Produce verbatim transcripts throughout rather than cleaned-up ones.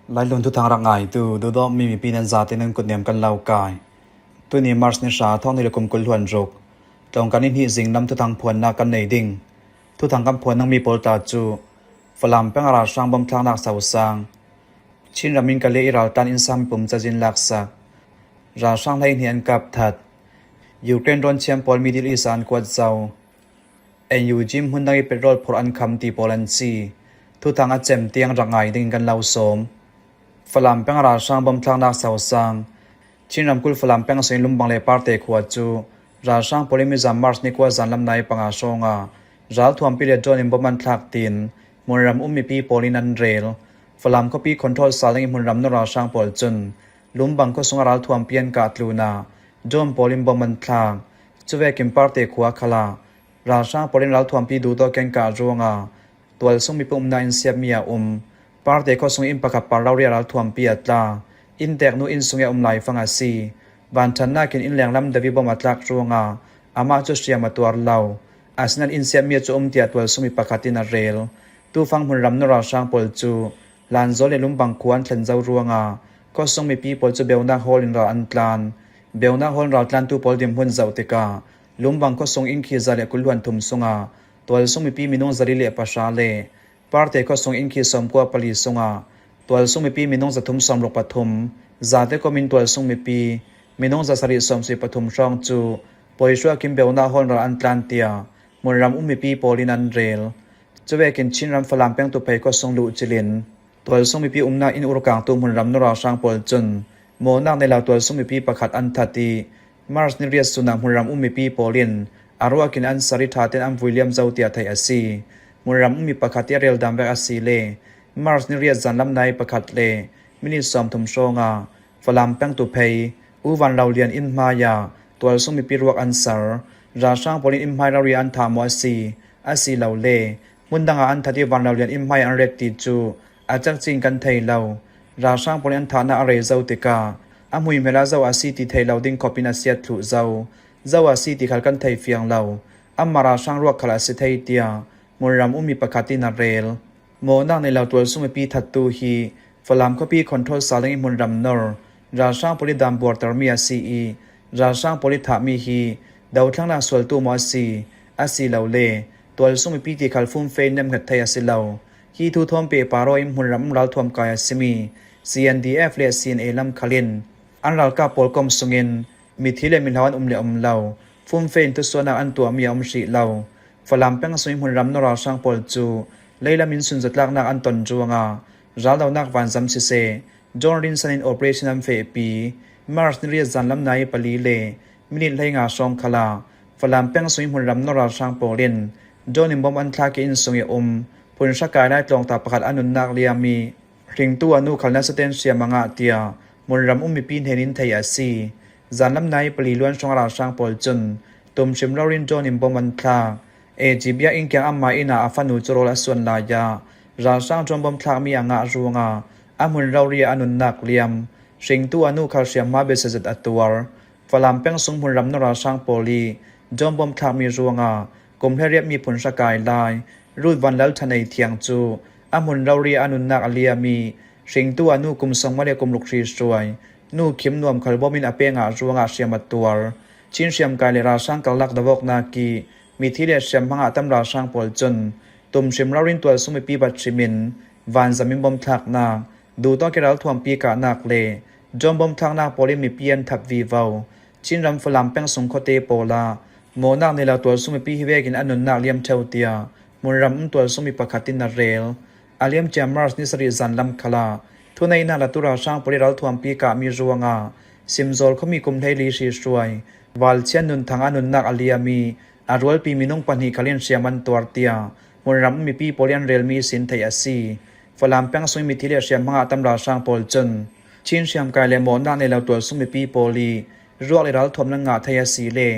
Lailun thuthang rak ngaitu, duhdawtmi mipi nan zate nan kutnem kan lo kai. Tuni March ni hra, thawng hnih le kum kul hluan ruk. Tlawng kan in hih zinglam thuthang phuannak kan nei ding. Thuthang kan phuan dingmi pawl tla cu Falam peng a ralhrang bom thlaknak sosang. Chin ram in Kalay i raltlan innsang mipum cazin laksak. Ralhrang hlei hnih an kap that. Ukraine drone thiam pawl Middle East ah an kuat zo. N U G hmun dang i petrol phurh an kham ti pawl an si. Thuthang a cem tiang rak ngai dingin kan lo sawm. Falam peng a ralhrang bom thlaknak sosang. Chin ramkulh Falam peng sungin Lumbang le Parte khua cu ralhrang pawl in mizan March ni kua zanlam nai panga hrawngah ralthuampi le drone in bom an thlak tiin hmunram um mipi pawl in an rel. Falam khuapi control sal dingin hmunram nu ralhrang pawl cun Lumbang khuasung a ralthuampi an kah tlunah drone pawl in bom an thlak. Cuvekin Parte khua khalah ralhrang pawl in ralthuampi duhtawk in an kah ruangah tualsung mipi umnak inn siatmi a um Parte khuasung inn pakhat par rori a ralthuampi a tla. Innteknu inn sungih a um laifang a si. Vanṭhatnak in inn lenglam devi bom a tlak ruangah amah cu hriam a tuar lo. Asinain inn siatmi cu um tiah tualsung mi pakhat in a rel. Tufang hmunram nu ralhrang pawl cu Lanzawl le Lumbang khua an thlen zo ruangah khuasung mipi pawl cu Beunak Hall in ral an tlan. Beunak Hall in raltlantu pawl dinhmun zoh tikah Lumbang khuasung inn khi za le kul hluan thum sungah tualsung mipi minung zali le pahra le Parte khuasung inn khi sawmkua pali sungah tualsung mipi minung zathum sawmruk pathum, zate kom in tualsung mipi minung zasarih sawmsarih pathum hrawng cu pawihruak in Beunak Hall in ral an tlan tiah hmunram um mipi pawl in an rel. Cuvekin Chin ram Falam peng Tuphei khuasung luh cilin tualsung mipi umnak inn urkangtu hmunram nu ralhrang pawl cun mawhnak nei lo tualsung mipi pakhat an that i March ni riat sunah hmunram um mipi pawl in a ruak in an sari ṭha tein an vui liam zo tiah theih a si. Hmunram um mi pakhat i a rel dan vek a si le March ni riat zanlam nai pakhat le minit sawmthum hrawngah Falam peng Tuphei U Van Lo Lian inn hmaiah tualsung mipi ruak an sar. Ralhrang pawl in inn hmai rori an thah maw a si, a si lo le hmun dangah an that i Van Lo Lian inn hmaiah an ret ti cu a cekci in kan thei lo. Ralhrang pawl in an thahnak a rei zo tikah a hmuihmel ah zo a si ti thei lo ding khawpin a siat thluh zo. Zo a si ti khal kan thei fiang lo. Amah ralhrang ruak khal a si thei tiah hmunram um mi pakhat in a rel. Mawhnak nei lo tualsung mipi thattu hi Falam khuapi control sal dingin hmunram nu ralhrang pawl i dan buartermi a si i ralhrang pawl i thahmi hi dothlengnak sualtu maw a si, a si lo le tualsung mipi ti khal fumfe in nemhnget thei a si lo. Hi thu thawn pehpar aw in hmunram um ralthuam kai a simi C N D F le C N A lam khal in an ralkap pawl kom sungin mithi le mihlauh an um le um lo, fumfe in thusuahnak an tuahmi a um hrih lo. Falam peng sungin hmunram nu ralhrang pawl cu leilam in sunzatlaknak an ton ruangah raldonak vanzam siseh, drone rinsan in operation an fehpi. March ni riat zanlam nai pali le minit hleinga hrawng khalah Falam peng sungin hmunram nu ralhrang pawl in drone in bom an thlak i inn sungih a um phunhra kai lai tlawngta pakhat a nunnak liam i hringtu a nu khal nasa tein hriam a ngah tiah hmunram um mipi hnen in theih a si. Zanlam nai pali luan hrawng a ralhrang pawl cun tum hrim rori in drone in bom an thlak. A G B ah inn kiang amah inn ah a fanu cu rawl a suan lai ah ralhrang drone bom thlakmi a ngah ruangah a hmun rori ah a nunnak liam. Hringtu a nu khal hriamhma besia zet a tuar. Falam peng sung hmunram nu ralhrang pawl i drone bom thlakmi ruangah kum hleiriatmi phunhra kai lai Ruth Van Lal Ṭha Nei Thiang cu a hmun rori ah a nunnak a liam i hringtu a nu kum sawmnga le kum ruk hri hruai Nu Khim Nuam khal bom in a peng ah ruangah hriam a tuar. Chin hriamkai le ralhrang karlak dovawknak i mithi le hriamhma ngah tam ralhrang pawl cun tum hrim rori in tualsung mipi bat hrim in vanzam in bom thlaknak, duhtawk i ralthuampi kahnak le drone bom thlaknak pawl in mipi an that vivo. Chin ram Falam peng sung khuate pawl ah mawhnak nei lo tualsung mipi hi vekin a nunnak liam ṭheu tiah hmunram um tualsung mi pakhat in a rel. A liamcia March ni sarih zanlam khalah thuneihnak latu ralhrang pawl i ralthuampi kahmi ruangah Simzawl khuami kum hleili hri hruai Valchian Nun Thang a nunnak a liam i a rualpi minung pahnih khal in hriam an tuar tiah hmunram um mipi pawl i an relmi ihsin theih a si. Falam peng sung i mithi le hriamhma ngah tam ralhrang pawl cun Chin hriamkai le mawhnak nei lo tualsung mipi pawl i ruak le ralthuam nan ngah thei a si le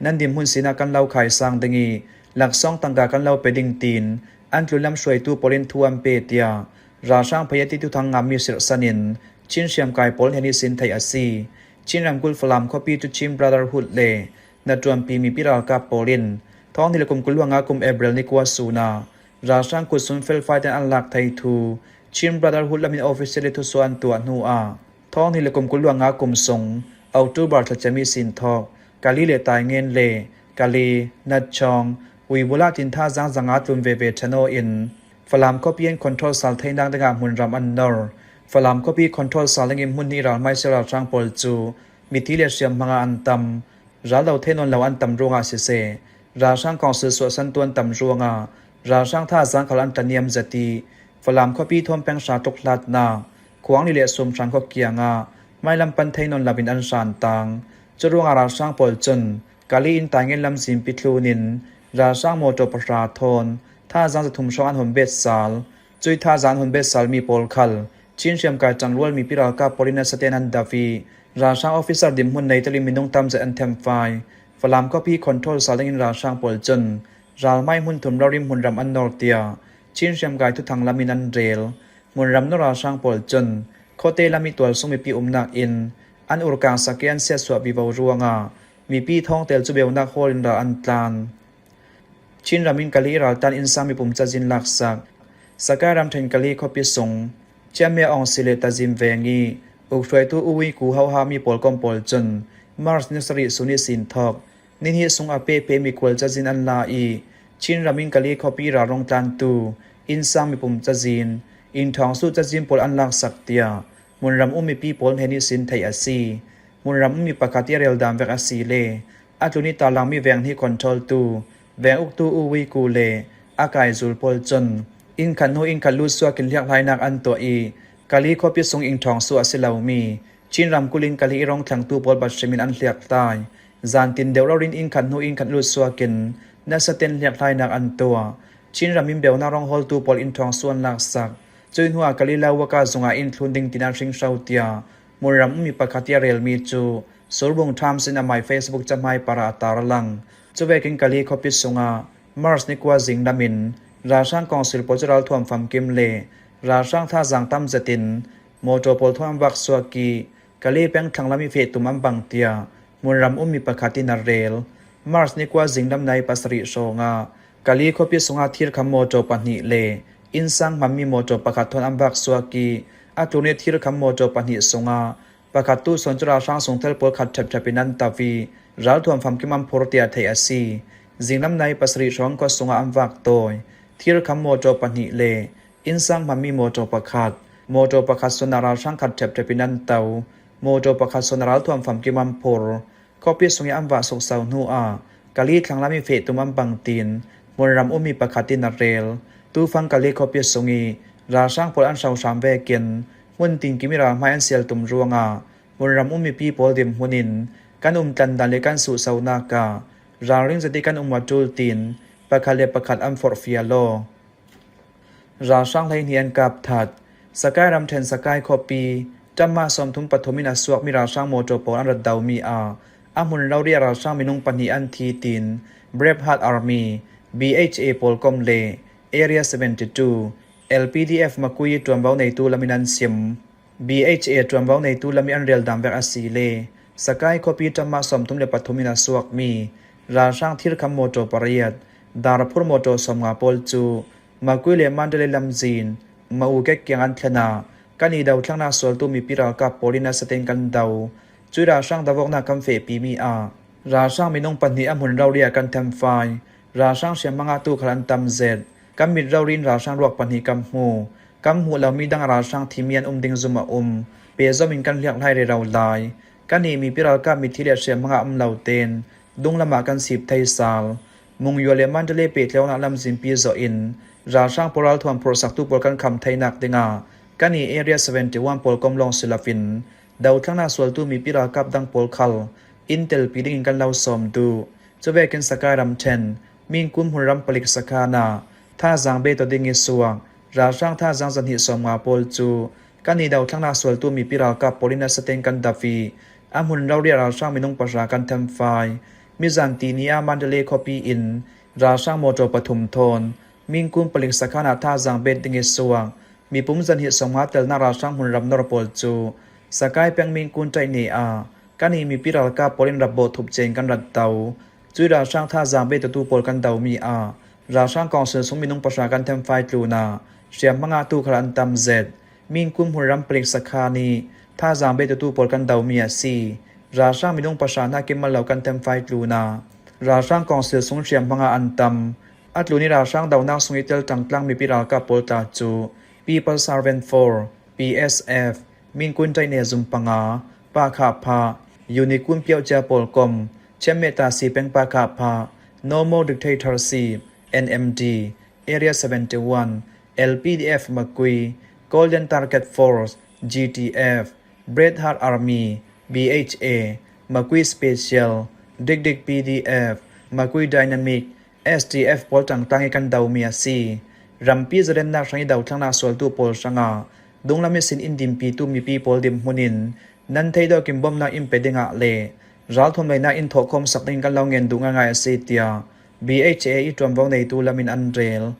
nan dinhmun sinah kan lo khaisang ding i laksawng tangka kan lo pe ding tiin an tlunlam hruaitu pawl in thu an pe tiah ralhrang phei a ti thuthang ngammi sirhsan in Chin hriamkai pawl hnen ihsin theih a si. Chin ramkulh Falam khuapi cu Chin Brotherhood le hnaṭuanpi mipi ralkap pawl in thawng hnih le kum kul hluan nga kum April ni kua sun ah ralhrang kut sung felfai tein an lak thei thu Chin Brotherhood lamin officially thusuah an tuah hnuah, thawng hnih le kum kul le nga kum sung October thla ciami sin thawk Kali le Taingen le Kali, Nachong, Uibula tin thazaang zanga tlun veve ṭhanaw in Falam khuapi an control sal theinak dingah hmunram an nor. Falam khuapi control sal dingin hmun hnih ralhmaisia ralhrang pawl cu mithi le hriam hmangah an tam. Ral lo thei nawn lo an tam ruangah siseh, ralhrang kawngsil suahsantu an tam ruangah ralhrang thazaang khal an tla niam zet i Falam khuapi thawn peng hra tluk hlatnak Khuangli le Sumhrang khua kiangah hmailam pan thei nawn loin an hran tang. Curuangah ralhrang pawl cun Kali in Taingen lamzinpi tlunin ralhrang mawṭaw pahra thawn thazaang zathum hrawng an hun bet sal. Cui thazaang hun bet salmi pawl khal Chin hriamkai ṭangrual mipi ralkap pawl in nasaten an dap i ralhrang officer dinhmun nei telin minung tam zet an themfai. Falam khuapi control sal dingin ralhrang pawl cun ralhmai hmun thum rori hmunram an nor tiah Chin hriamkai thuthang lamin an rel. Hmunram nor ralhrang pawl cun khuate lam i tualsung mipi umnak inn an urkang sak i an siatsuah vivo ruangah mipi thawngtel cu beunak hawl in ral an tlan. Chin ram in Kali i raltan innsang mipum cazin laksak. Sakai ramṭhen Kali khuapi sung Ciamia Awngsi le Tazim veng i ukhruaitu Uwi Ku hohami pawlkom pawl cun March ni sarih sun i sin thawk ni hnih sung a pehpeh mikhual cazin an la i Chin ram in Kali khuapi ralrung tlantu innsang mipum cazin innṭhawng suh cazin pawl an laksak tiah hmunram um mipi pawl hnen i sin theih a si. Hmunram um mi pakhat i a rel dan vek a si le a tlun i tarlangmi veng hnih control tu veng uktu Uwi Ku le a kaizul pawl cun inn khat hnu inn khat lut suak in hliakhlainak an tuah i Kali khuapi sung innṭhawng suh a si lomi Chin ramkulh in Kali i rong thlengtu pawl bat hrimin an hliakhlai. Zantin deuh rori in inn khat hnu inn khat lut suak in nasaten hliakhlainak an tuah. Chin ram in beunak rong hawltu pawl innṭhawng suh an laksak. Cui hnuah Kali Lawaka zungah inn thlun ding tin an hring hro tiah hmunram um mi pakhat i a relmi cu Surbung Times in amai Facebook cahmai parah a tarlang. Cuvekin Kali khuapi sungah March ni kua zinglam in ralhrang kawngsil pawl cu ralthuam famkim le ralhrang thazaang tam zetin mawṭaw pawl thawn an vak suak i Kali peng thlanglam i feh tum an bang tiah hmunram ummi pakhat in a rel. March ni kua zinglam nai pasarih hrawngah Kali khuapi sungah thirkham mawṭaw pahnih le innsang hmanmi mawṭaw pakhat thawn an vak suak i a tlun i thirkham mawṭaw pahnih sungah pakhat tu sawn cu ralhrang sungthel pawl khat ṭhepṭhep in an tap i ralthuam famkim an phur tiah theih a si. Zinglam nai pasarih hrawng khua sungah an vak tawi. Thirkham mawṭaw pahnih le innsang hmanmi mawṭaw pakhat, mawṭaw pakhat sawn ah ralhrang khat ṭhepṭhep in an to. Mawṭaw pakhat sawn ah ralthuam famkim an phur. Khuapi sung i an vah sukso hnuah Kali thlanglam i feh tum an bang tiin hmunram ummi pakhat in a rel. Tufang Kali khuapi sung i ralhrang pawl an hrohram vekin hmun tinkim i ralhmai an sial tum ruangah hmunram ummipi pawl dinhmun in kan um tlandan le kan suhsonak ah ralring zet i kan um a ṭul tiin pakhat le pakhat an forhfial aw. Ralhrang hleihnih an kap that. Sakai ramṭhen Sakai khuapi ṭamah sawmthum pathum in a suakmi ralhrang mawṭaw pawl an rat domi ah a hmun rori ah ralhrang minung pahnih an thi tiin Brave Heart Army, B H A, pawlkom le Area seventy two, L P D F Makui ṭuanvo neitu lam in an sim. B H A ṭuanvo neitu lam i an rel dan vek a si le Sakai khuapi ṭamah sawmthum le pathum in a suakmi ralhrang thirkham mawṭaw pariat, Darphur mawṭaw sawmnga pawl cu Makui le Mandalay lamzin Maukek kiang an thlen ah kan i dothlennak sualtu mipi ralkap pawl in nasaten kan do. Cui ralhrang doawknak kan fehpimi ah ralhrang minung pahnih a hmun rori ah kan themfai. Ralhrang hriamhma ngahtu khal an tam zet. Kan mit rori in ralhrang ruak pahnih kan hmu. Kan hmuh lomi dang ah ralhrang thimi an um ding zum a um. Pehzom in kan hliakhlai rero lai. Kan i mipi ralkap mithi le hriamhma ngah um lo tein dunglam ah kan sip thei sal. Mungyua le Mandalay pehtlaihnak lamzinpi zawh in ralhrang pawl ralthuam phurhsaktu pawl kan kham theinak dingah kan i Area seventy one pawlkom lawng si loin dothlennak sualtu mipi ralkap dang pawl khal in telpi dingin kan lo sawm duh. Cuvekin Sakai ramṭhen Mingkun hmunram palik sakhan ah thazaang be tawh ding i suak ralhrang thazaang zahnih sawmnga pawl cu kan i dothlennak sualtu mipi ralkap pawl in nasaten kan dap i a hmun rori ah ralhrang minung pahra kan themfai. Mizan tini ah Mandalay khuapi in ralhrang mawṭaw pathum thawn Mingkun palik sakhan ah thazaang bet ding i suak mipum zahnih sawmnga telnak ralhrang hmunram nor pawl cu Sakai peng Mingkun ṭaih ni ah kan i mipi ralkap pawl in rat bawh thup cia in kan rat do. Cui ralhrang thazaang bet tuahtu pawl kan domi ah ralhrang kawngsil sung minung pahra kan themfai tlun ah hriamhma ngahtu khal an tam zet. Minkum hmunram palik sakhan ih thazang beitutu pawl kan domi a si. Ralhrang minung pahra hnakin mal lo kan themfai tluna ralhrang kawngsil sung hriamhma ngah an tam. A tlun ih ralhrang donak sung ih tel ṭangtlang mipi ralkap pawl tla cu People Servant Force, P S F, Minkum Taine zum panga, Pakha Pha, Unikum Piauhcia pawl kom, Chem Mehta Si Peng Pakha Pha, No More Dictatorship, N M D, Area seventy one, L P D F Makui, Golden Target Force, G T F, Bret Hart Army, B H A, Makui Special, Dik Dik P D F, Makui Dynamic, S D F pawl ṭangtlang ih kan domi a si. Rampi zalennak hrang ih dothlaknak sualtu pawl hrangah dunglam ihsin in dimpitu mipi pawl dinhmun in nan theidawk in bawmhnak in pe dingah le ralthuam leinak in thawhkhawm sak dingin kan lo ngen duh ngaingai a si, tiah B H A ih ṭuanvo neitu lamin an rel.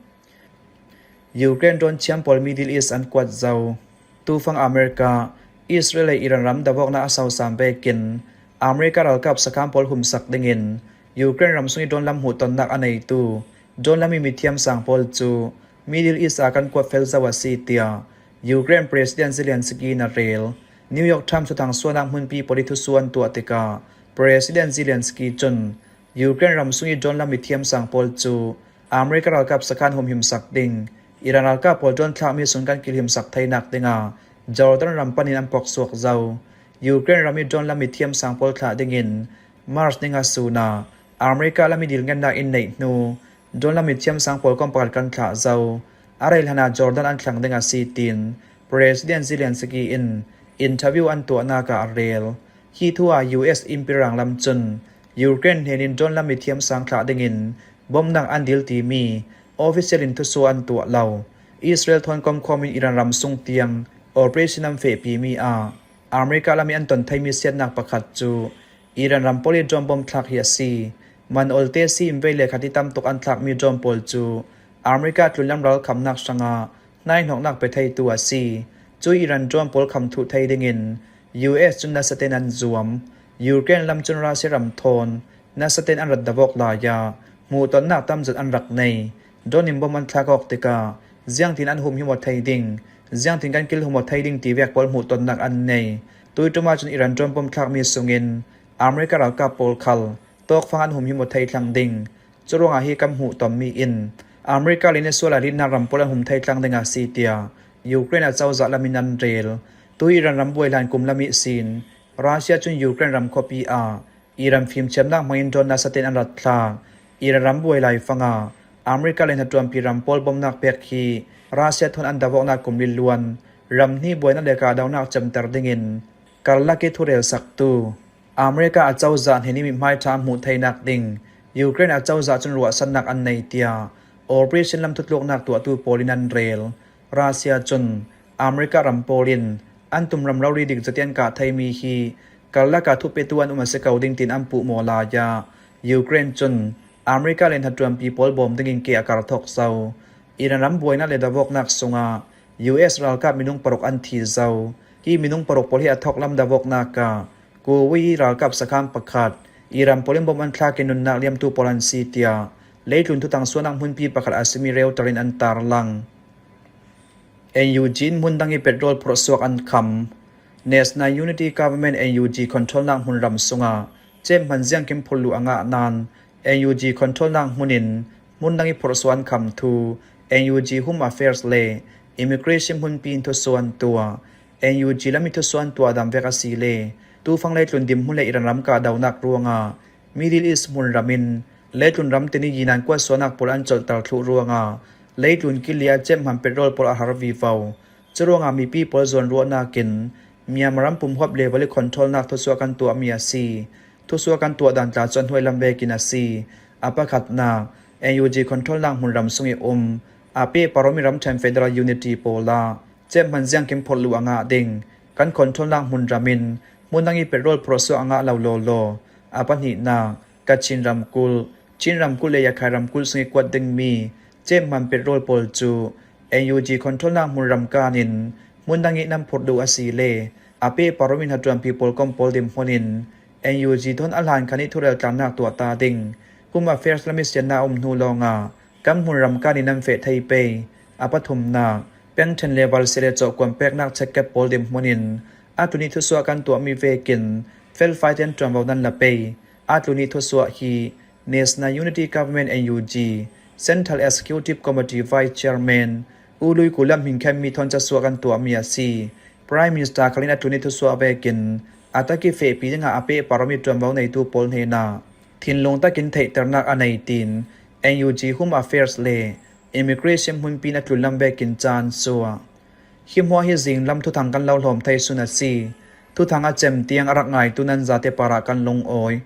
Ukraine drone thiam pawl Middle East an kuat zo. Tufang America, Israel le Iran ram davawknak a sosam vekin America ralkap sakhan pawl humsak dingin Ukraine ram sung ih drone lam hmuhtonnak a neitu drone lam ih mithiam sang pawl cu Middle East ah kan kuat fel zo a si, tiah Ukraine President Zelensky in a rel. New York Times thuthang suahnak hmunpi pawl ih thusuah an tuah tikah President Zelensky cun Ukraine ram sung ih drone lam mithiam sang pawl cu America ralkap sakhan humhimsak ding, Iran ralkap pawl drone thlakmi sung kan kilhimsak theinak dingah Jordan ram panin an poksuak zo. Ukraine ram ih drone lam mithiam sang pawl thlah dingin March ni nga sun ah America lam ih dilngennak in neih hnu drone lam mithiam sang pawl kom pakhat kan thlah zo. A rei hlanah Jordan an thlang ding a si, tiin President Zelensky in interview an tuahnak ah a rel. Hi thu ah U S innpi rang lam cun Ukraine hnenin drone lam mithiam sang thlah dingin bawmhnak an dil timi official in thusuah an tuah lo. Israel thawn komkhawm in Iran ram sung tiang operation an fehpimi ah America lam ih an ton theimi siatnak pakhat cu Iran ram pawl ih drone bawm thlak hi a si. Man olte si in vei le khat ih tam tuk an thlakmi drone pawl cu America tlunlam ralkhamnak hrangah hnaihnawknak pe theitu a si. Cu Iran drone pawl kham thuh thei dingin U S cun nasaten an zuam. Ukraine lam cun Russia ram thawn nasaten an rat davawk lai ah hmuhtonnak tamzet an rak nei. Drone in bawm an thlak awk tikah ziangtin an humhim aw thei ding, ziangtin kan kilhum aw thei ding ti vek pawl hmuhtonnak an nei. Tuiṭum ahcun Iran drone bawm thlakmi sungin America ralkap pawl khal tawkfang an humhim aw thei thlang ding. Curuangah hi kan hmuhtonmi in America le Israel a rinnak ram pawl an hum thei thlang ding a si, tiah Ukraine acozah lamin an rel. Tu Iran ram buai hlan kum lam ihsin Russia cun Ukraine ram khuapi ah Iran fimthiamnak hmangin drone nasaten an rat thlak. Iran ram buai lai fangah America le hnaṭuanpi ram pawl bawmhnak pek hi Russia thawn an davawknak kum liluan ram hnih buainak le kahdohnak cemter dingin karlak ih thurelsaktu America acozah hnenih mithmai ṭha an hmuh theinak ding Ukraine acozah cun ruahsannak an nei, tiah operation lam thutluknak tuahtu pawl in an rel. Russia cun America ram pawl in an tumram rori dik zetin an kah theimi hi karlak ah thupetu an um a si ko ding tiin an puhmaw lai ah Ukraine cun America le hnaṭuanpi pawl bawm dingin ke a kar thok zo. Iran ram buainak le davawknak sungah U S ralkap minung paruk an thi zo. Hi minung paruk pawl hi a thawk lam davawknak ah Kuwait ralkap sakhan pakhat Iran pawl in bawm an thlak ih nunnak liamtu pawl an si, tiah leitlun thuthang suahnak hmunpi pakhat a simi Reuters in an tarlang. N U G in hmun dang ih petrol phurhsuak an kham. National Unity Government, N U G, controlnak hmunram sungah cemhman ziangkim phurh luh a ngah nain N U G controlnak hmun in hmun dang ih phurhsuak an kham thu N U G Home Affairs le Immigration hmunpi in thusuah an tuah. N U G lam ih thusuah an tuah dam vek a si le tufang leitlun dinhmun le Iran ram kahdohnak ruangah Middle East hmunram in leitlun ram tin ih yinan kuatsuahnak pawl an colhter thluh ruangah leitlun kili ah cemhman petrol pawl a har vivo. Curuangah mipi pawl zuanruahnak in Myanmar ram pumhuap level ih controlnak thusuah kan tuahmi a si. Thusuah kan tuah dan tla cu a hnuai lam vekin a si. A pakhatnak, N U G controlnak hmunram sung ih um a pehpar awmi ramṭhen Federal Unity pawl ah cemhman ziangkim phurh luh a ngah ding. Kan controlnak hmunram in hmun dang ih petrol phurhsuak a ngah lo lawlaw. A pahnihnak, Kachin ramkulh, Chin ramkulh le Yakhai ramkulh sung ih kuat dingmi cemhman petrol pawl cu N U G controlnak hmunram kan in hmun dang ih nan phurh duh a si le a pehpar awmi hnaṭuanpi pawl kom pawl dinhmun in N U G thawn a hlan khan ih thurel tlannak tuah ta ding. Home Affairs lam ih siannak a um hnu lawngah kan hmunram kan in nan feh thei pei. A pathumna, pengthen level sele cawhkuam peknak check-up pawl dinhmun in a tlun i thusuah kan tuahmi vekin felfai ten ṭuanvo nan la pei. A tlun i thusuah hi National Unity Government, N U G, Central Executive Committee Vice Chairman U Lui Kulam hmingkhenmi thawn casuah kan tuahmi a si. Prime Minister khalin a tlun i thusuah vekin a tak i fehpi dingah a pehpar awmi ṭuanvo neitu pawl hnenah thinlung takin theihternak a nei, tiin N U G Home Affairs le Immigration hmunpi in a tlunlam vekin ca an suah. Hi hmuah hi zinglam thuthang kan lo hlawm thei sun a si. Thuthang a cem tiang a rak ngaitu nan zate parah kan lungawi.